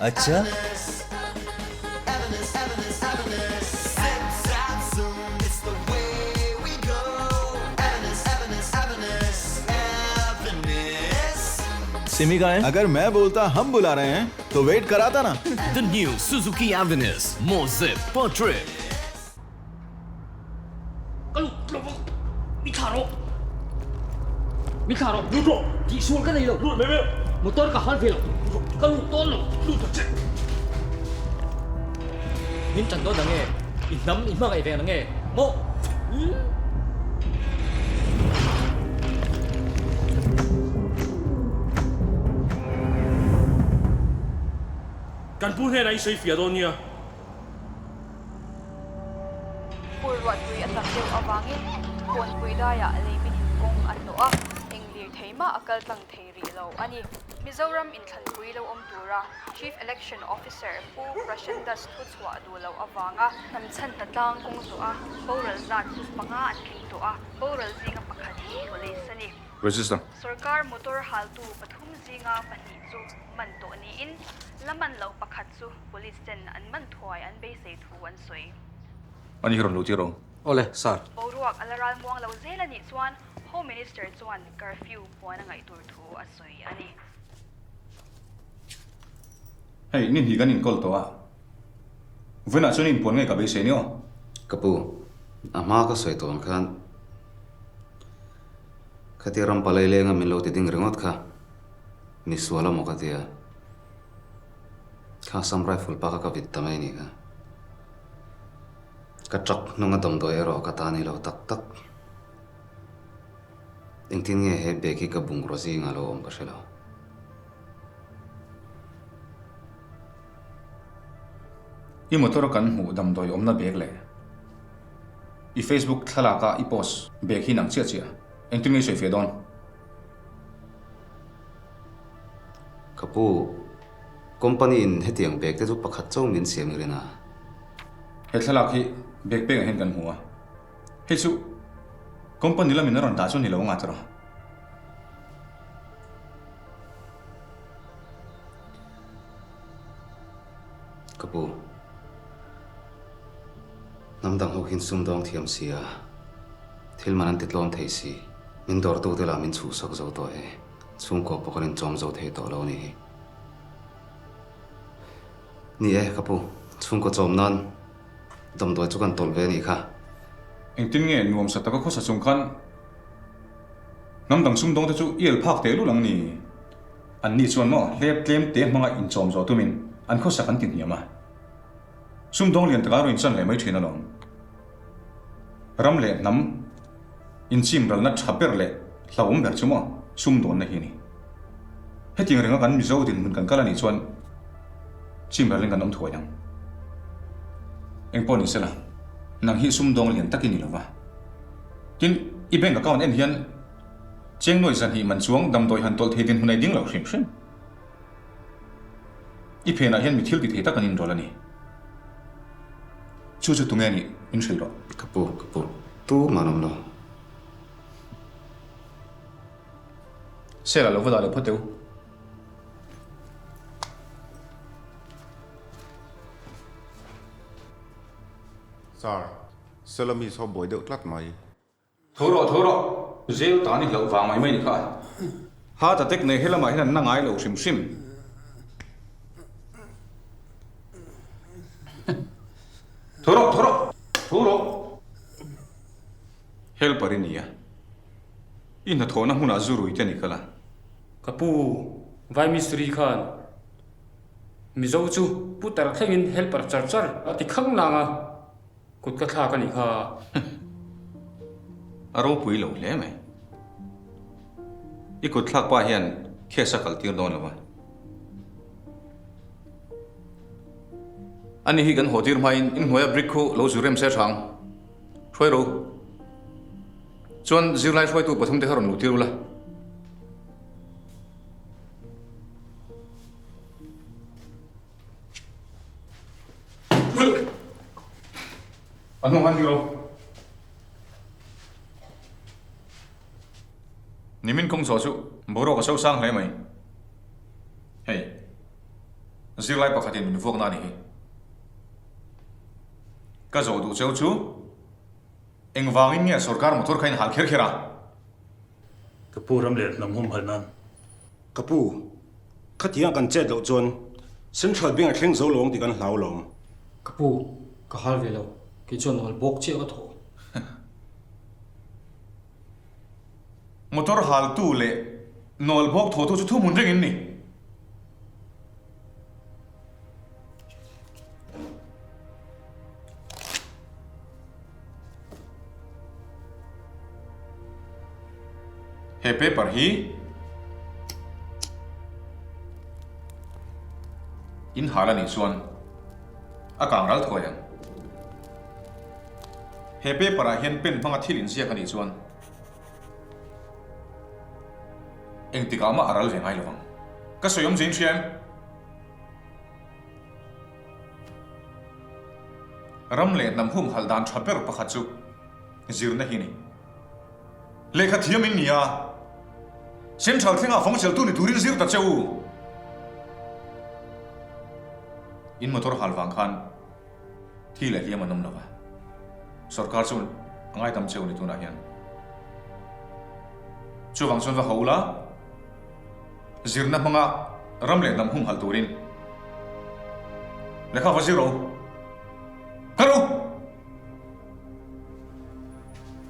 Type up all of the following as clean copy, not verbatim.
Acha. Simi कहाँ है? अगर मैं बोलता हम बुला रहे हैं तो वेट कराता ना। The new Suzuki Avenis, more zip per trip. Ka lut lo vang, mi thlah rawh, mi thlah rawh, lut rawh, tihsual ka nei lo, lut mai mai, motor ka hal ve lo, ka lut dawn lo, lut ta che. Min tan dawn ang e, i hnam i hmangaih ve ang e, maw? Kan pu hnenah i sawi fiah dawn nia. Phur ruahtui a tam deuh avangin Kawnpui daiah leiminin kawng a hnawh a, eng lir thei mah a kal tlang thei rih lo a ni. Mizoram inthlanpui lo awm tura Chief Election Officer Pu Prashant Das thu chhuah duh loh avanga hnamchhan hnatlang kawng zawh a boral zat chu panga an tling tawh a, boral zinga pakhat hi police a ni. Register. Sorkar motor haltu pathum zinga pahnih chu man tawh niin la man loh pakhat chu Police ten an man thuai an beisei thu an sawi. Ani hi rawn luh tir aw. Awle, sir. Boruak a la ral muang lo zel a nih chuan Home Minister chuan curfew puan a ngaih tur thu a sawi a ni. Hei, ni hnih kan inkawl tawh a. Vawiinah chuan inpuan ngei ka beisei ni aw. Ka pu, a hma ka sawi tawh ang khan khatia ram palai lenga min lo ti ding ringawt kha misual a maw ka tia. Kha Assam Rifle pa kha ka vit ta mai ni kha. Ka truck hnunga damdawi erawh ka ta ni lo tak tak. Engtin nge he bag hi ka bungraw zingah lo awm ka hre lo. I motor kan hmuh damdawi awmna bag leh i Facebook thlalaka i post bag hi nang chiah chiah engtin nge i sawi feh dawn? Ka pu, company in hetiang bag te chu pakhat chauh min siam i rin a. He thlalak hi bag pengah hian kan hmu a, hei chu company lamin a rawn dah chu ni lo anga tawrh a. Ka pu, hnam dang ho hian sumdawng thiam si a, thil man an ti tlawm thei si, min dawrtute lah min chhuhsak zo tawh e. Chhungkaw pawh kan inchawm zo thei tawh lo a nih hi. Ni e, ka pu, chhungkaw chawm nan damdawi chu kan tawlh ve a nih kha. Engtin nge nuamsa taka khawsa chung khan hnam dang sumdawng te chu i el phak teh lul ang ni? An ni chuan maw hlep tlem te hmanga inchawm zawh tumin an khawsa kan ti hniam a. Sumdawng lian taka rawn inchan leh mai thin alawm. Ram leh hnam inchimralna tha ber leh hlauhawm ber chu maw sumdawnna hi a ni. Hetiang renga kan Mizo dinhmun kan kal a nih chuan chimralin kan awm thuai ang. Engpawh ni sela, nang hi sumdawng lian tak i ni lova. Tin, i bank account en hian cheng nuai zahnih man chuang damdawi han tawlh thei dinhmun a i ding lo hrim hrim. I phenah hian mi thil ti thei tak an inrawlh a ni. Chu chu tunge nih min hrilh rawh. Ka pu, ka pu, tu mah an awm lo. Sela lo va dah leh phawt teh u. Sir, Sela mi saw buai deuh tlat mai. Tho rawh, tho rawh, zel tan i hlauh vang mai mai ni kha. Heart attack nei helamah hian an na ngai lo hrim hrim. Tho rawh, tho rawh, tho rawh. Helper i ni a, i hnathawhna hmunah zu rui te ni kal a. Ka pu, Vai mistiri khan Mizo chu putar thlengin helper char char a ti khang lang a. Kut ka thlak a nih kha. A ropui lo hle mai. I kut thlak pa hian case a kal tir dawn lo a. Ani hi kan haw tir hmain inhnuaia brick khu lo zu rem se hrang. Hruai ro. Chuan zirlai hruaitu pathum te kha rawn luh tir ula. A hnung han hiro. Nimin kawng zawh chu boruak a so sang hle mai. Hei. Zirlai pakhatin min vuakna a ni hi. Ka zawh duh cheu chu engvangin nge sorkar motor kha in hal kher kher a? Ka pu ram leh hnam humhalh nan. Ka pu, khatiang kan chet loh chuan Central Bank a thleng zo lo ang tih kan hlau lo. Ka pu, ka hal ve lo. Kei chuan nawl bawk chiah ka thawh. Motor haltu leh nawl bawk thawhtu chu thuhmun reng in ni. He paper hi in hal a nih chuan a kang ral thuai ang. He paper ah hian pen hmanga thil inziak a nih chuan engtikah mah a ral ve ngai lo vang. Ka sawi awmzia in hria em? Ram leh hnam humhalh dan tha ber pakhat chu zirna hi a ni. Lehkha thiam in ni a, Central thlengah fawngcheltu ni turin zir ta che u. In motor hal vang khan thi leh hliam an awm lo va, sorkar chu a ngaitam che u ni tunah hian. Chuvang chuan va ho ula, Zirna hmanga ram leh hnam humhalh turin lehkha va zir o. Kal u!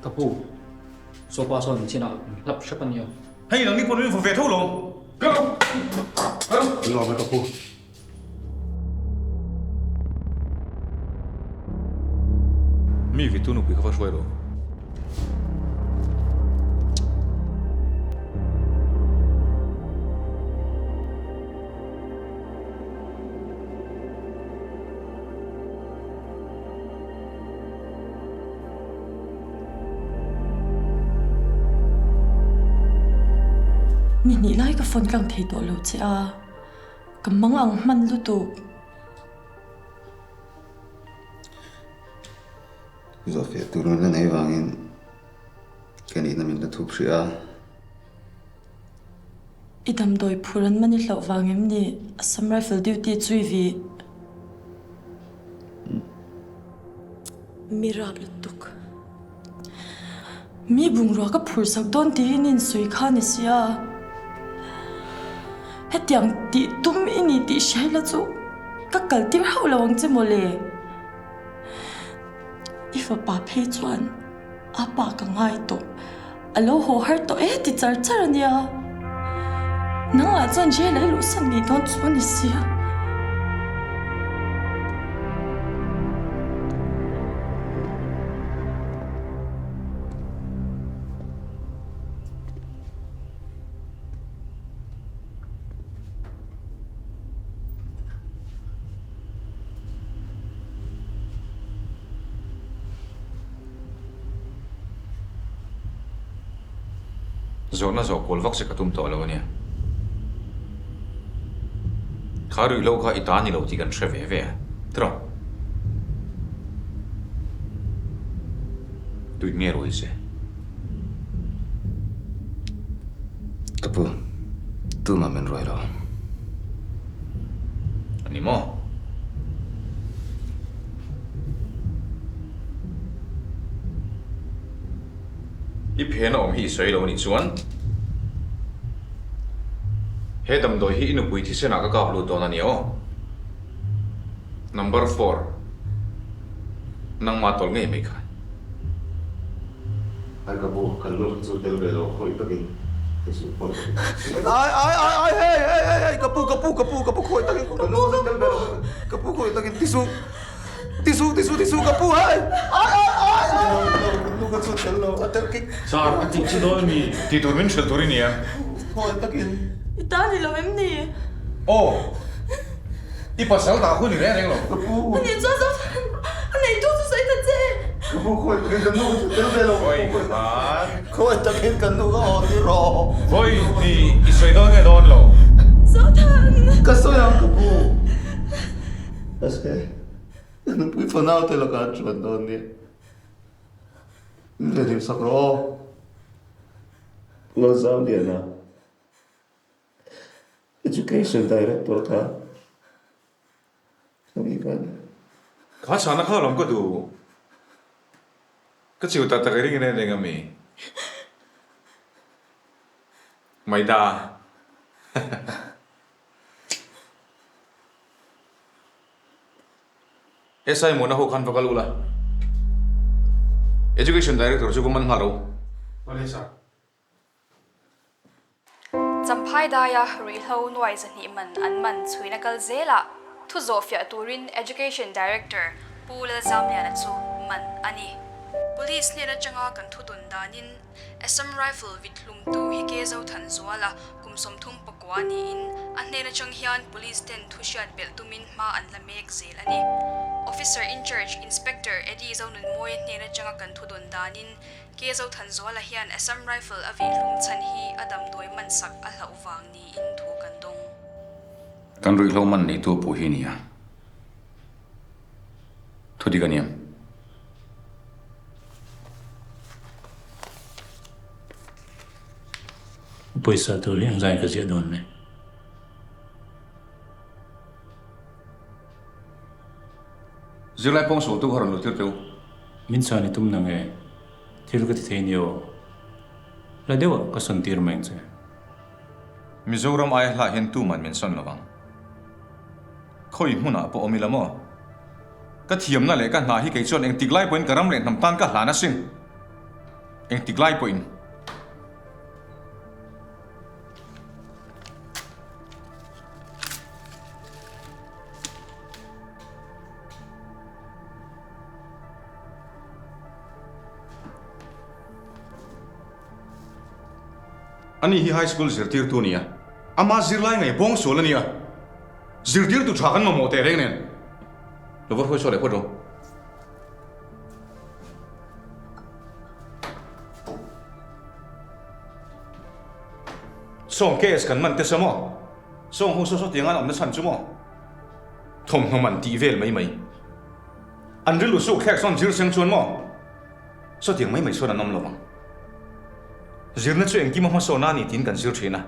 Ka pu, sofa sawn min chinah min hlap hrep a nia. Hei nangni pawh min vaw ve tho lo. Kal u! Kal u! Nuam e ka pu. Mi vitu nupui kha va hruai rawh. Ni hnih lai ka phone tlang thei tawh lo che a. Ka mang ang hman lutuk. Zawhfiah tur min la nei vangin ka nihna min la thup hrih a. I damdawi phur an man i hlauh vang em ni Assam Rifle duty chu i vih? Mi rap lutuk. Mi bungrua ka phur sak dawn tiin in sawi kha ni sia. Hetiang tih tum i ni tih hriai la chu ka kal tir hauh lo ang che mawle. I fapa phei chuan a pa ka ngai tawh, a lo haw har tawh e ti char char a nia. Nanglah chuan jail a i luhsan ngei dawn chu a ni sia. Zawhna zawh kual vak che ka tum tawh lo a nia. Kha ruihhlo kha i ta ni lo tih kan hre ve ve a, tiraw? Tui nge ruai che? Ka pu, tumah min ruai lo. A ni maw? I phen a awm hi i sawi lo anih chuan he damdawi hi i nupui thisen ah ka kap lut dawn a nia aw. Number four, nangmah tawlh ngei mai kha. Ai ka bu, kan nu chu tel ve lo khawi takin ka suh pawh. Ai ai ai ai hei hei hei hei ka pu ka pu ka pu ka pu khawi takin ka nu chu tel ve lo ka pu khawi takin ti suh ti suh ti suh ti suh ka pu hei ai ai ai ai ka nu ka chu tel lo a tel kik Sir, a tih chi dawn mi? Ti tur min hrilh tur i ni em? Khawi takin. I ta ni lo em ni? Aw, i pasal dah hun i reng reng lo. Ka pu. A nih chuan zo a nei tu chu sawi ta che. Ka pu khawi takin ka nu chu tel ve lo. Khawi khan. Khawi takin ka nu ka haw ti rawh. Khawi ni i sawi dawn nge dawn lo. Zothan. Ka sawi ang ka pu. Mahse, ka nupui fanau te lakah an chuan dawn nia. Min ve hlim sak rawh aw. Lalzamliana, Education Director kha. Kha chhana kha lawm ka duh. Ka chiu tak tak i ring in en reng a mi? Maida. SI Mona ho khan va kal ula. Education Director chu va man nghal ro. Awle sir. Champhai daia ruihhlo nuai zahnih man an man chhuina kal zelah thu zawhfiah turin Education Director Pu Lalzamliana chu man a ni. Police hnen atanga kan thu dun danin Assam Rifle vit hlumtu hi Ke Zothanzuala kum 34 niin a hnen atang hian Police ten thu hriat belh tumin hma an la mek zel a ni. Officer in Charge Inspector Eddie Zonunmawia hnen atanga kan thu dun danin Ke Zothanzuala hian Assam Rifle a vih hlum chhan hi a damdawi man sak a hlauh vang niin thu kan dawng. Kan ruihhlo man neitu a puh hi a ni a, thu dik a ni em? Pawisa tur hi engzai ka ziah dawn le? Zirlai pawng sualtu kha rawn luh tir teh u. Min chhan i tum na nge? Thil ka ti thei ni aw. La deuh ah ka sawn tir mai ang che. Mizoram aia hlah hian tuman min sawn lo ang. Khawi hmunah pawh awm ila maw? Ka thiamna leh ka hna hi kei chuan engtik lai pawhin ka ram leh hnam tan ka hlan asin. Engtik lai pawhin. Ani hi high school zirtirtu a ni a, ama zirlai ngei bawng sual a ni a, zirtirtu tha kan mamawh teh reng nen lo va hruai chhuah leh phawt rawh. Sawng case kan man te sa maw? Sawng ho saw saw tiang an awmna chhan chu maw? Thawmhnaw man tih vel mai mai. An rilru suk thlek sawn zir seng chuan maw? Sawtiang mai mai chuan an awm lo ang. Zirna chu engkim a hmasawn a ni tiin kan zir thin a.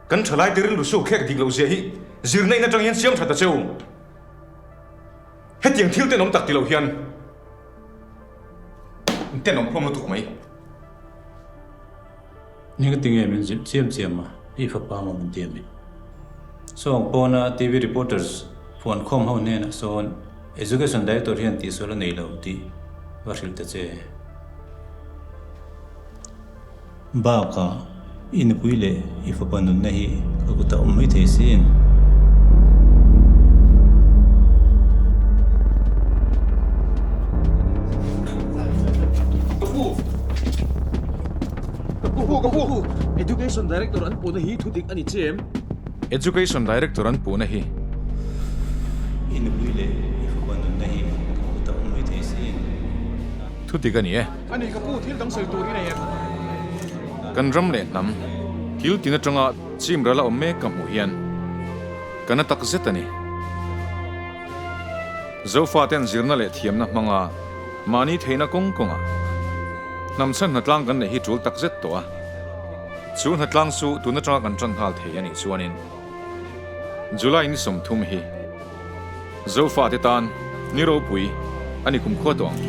Kan thalaite rilru suk thlek dik loh zia hi zirna in atang hian siam tha ta che u. Hetiang thil tenawm tak ti lo hian in tenawm hlawm lutuk mai. Ni ka ti nge min zilh chiam chiam a, i fapa maw min ti a mi? Sawng pawna TV reporters fuan khawm ho hnenah sawn Education Director hian tihsual a nei lo tih va hrilh ta che. Bakah i nupui leh i fapa nunna hi ka kutah awm mai thei sin. Ka pu! Ka pu! Ka pu! Education Director an puhna hi thu dik a ni che em? Education Director an puhna hi. I nupui leh i fapa nunna hi ka kutah awm mai thei sin. Thu dik a ni e. A ni ka pu, thil dang sawi tur i nei em? Kan ram leh hnam, thil tin atanga chim ral a awm mek ka hmuh hian ka na tak zet a ni. Zofaten zirna leh thiamna hmanga mahni theihna kawng kawngah hnam chhan hnatlang kan neih hi tul tak zet tawh a. Chu hnatlang chu tun atanga kan tan nghal thei a nih chuanin July ni 30 hi Zofate tan ni ropui a ni kumkhua tawh ang.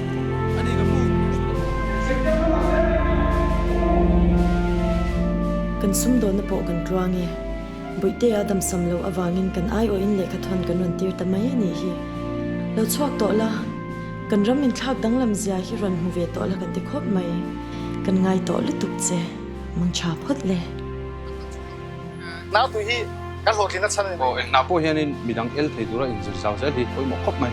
Kan sumdawnna pawh kan tluang e. Bawihtea damsam loh avangin kan aiawhin lehkha thawn kan rawn tir ta mai a nih hi. Lo chhuak tawh la, kan ram inthlak danglam zia hi rawn hmu ve tawh la kan ti khawp mai. Kan ngai tawh lutuk che, mangtha phawt le. Nau tui hi kan hlawhtlin a chhan a ni mai. Aw, eng hna pawh hianin midang el thei tura inzir zau zel hi pawimawh khawp mai.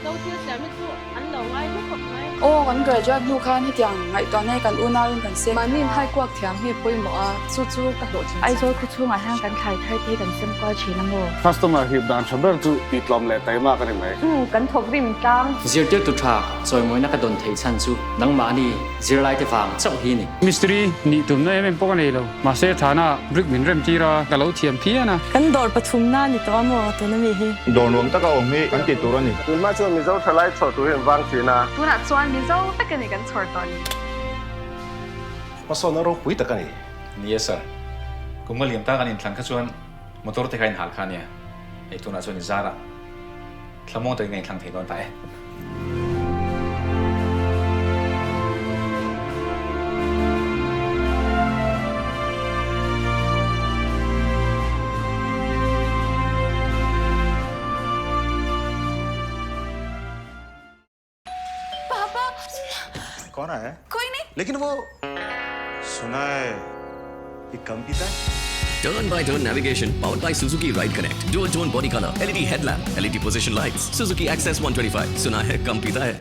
Zo thil siam hi chu an lo ngai hlu khawp mai. Aw, kan graduate hnu khan hetiang ngaihtuahna hi kan unauin kan siam. Mahni inhai kuak thiam hi a pawimawh a, chu chu ka hlawhtling chhan. Aizawl khaw chhungah hian kan thlai thar te hi kan sem kual thin a maw? Customer hip dan tha ber chu tihtlawm leh taima ka ni mai. Umm, kan thawk rim tlang. Zirtirtu tha chawimawina ka dawn theih chhan chu nangmahni zirlaite vang chauh hi ni. Mistiri nih tumna em em pawh ka nei lo. Mahse thana brick min rem tir a, ka lo thiam phian a. Kan dawr pathum na ni tawh a maw tuna mi hi? Dawr nuam taka awm hi kan tih tur a ni. Tunhma chuan Mizo thalai chhawr tur hi an vang thin a. Tunah chuan Mizo vek a ni kan chhawr tawh ni. Hmasawnna ropui tak a ni. Ni e sir. Kum nga liam tak an inthlan kha chuan motor te kha inhal kha ania. Hei tunah chuan i zar a. Thlamuang takin ka inthlang thei dawn ta e. पापा कौन आया है कोई नहीं लेकिन वो सुना है कि कम पीता है Turn by turn navigation powered by Suzuki Ride Connect. Dual tone body color, LED headlamp, LED position lights. Suzuki Access 125. सुना है कम पीता है.